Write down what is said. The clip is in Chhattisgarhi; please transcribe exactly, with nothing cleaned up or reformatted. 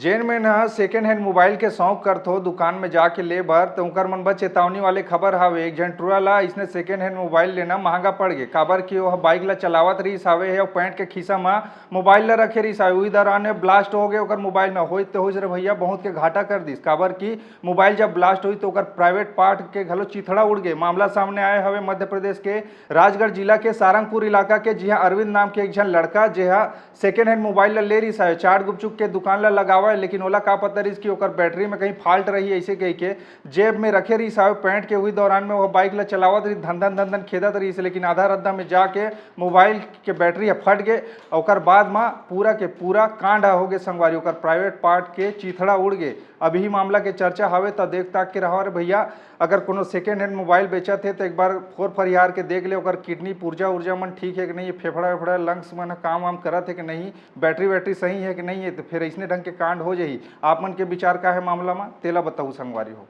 जेन मन ह सेकेंड हैंड मोबाइल के शौक करथो दुकान में जाके ले बर, त उंकर मन बर चेतावनी वाले खबर हावे। एक झन टुरा ला इसने सेकेंड हैंड मोबाइल लेना महंगा पड़ गे, काबर कि ओह बाइक ला चलावत रहिस हावे हे अउ पैंट के खीसा म मोबाइल ला रखे रहिस हावे। उही दौरान में ब्लास्ट हो गए ओकर मोबाइल में। होइस ते होइस रे भैया, बहुत के घाटा कर दिस, काबर कि मोबाइल जब ब्लास्ट होइस तो ओकर प्राइवेट पार्ट के घलो चिथड़ा उड़ गए। मामला सामने आए हवे मध्य प्रदेश के राजगढ़ जिला के सारंगपुर इलाका के, जिहां अरविंद नाम के एक झन लड़का, जेहा सेकेंड हैंड मोबाइल ला ले रिहिस हवे, चाट गुपचुप के दुकान ला लगावा है, लेकिन ओला का पता रिहिस कि ओकर बैटरी में कहीं फॉल्ट रही, ऐसे कह के जेब में रखे रिहिस हवे पैंट के। उही दौरान में वो बाइक ला चलावत रहिस, धन धन धन धन खेदत रहिस, लेकिन आधा रद्दा में जाके मोबाइल के बैटरी ह फट गे। ओकर बाद म पूरा के पूरा कांड ह हो गे संगवारी, ओकर प्राइवेट पार्ट के चिथड़ा उड़ गे। अभी मामला के चर्चा हवे, त देख ताक के रहो रे भैया। अगर कोनो सेकेंड हैंड मोबाइल बेचत हे, त एक बार फोर फरियार के देख ले, ओकर किडनी, पुर्जा उर्जा मन ठीक हे कि नहीं, फेफड़ा वेफड़ा, लंग्स मन ह काम वाम करत हे कि नहीं, बैटरी वैटरी सही हे कि नहीं हे, त फिर अइसने ढंग के कांड हो जाही। आप मन के विचार का हे मामला म, तेला बताऊ संगवारी हो।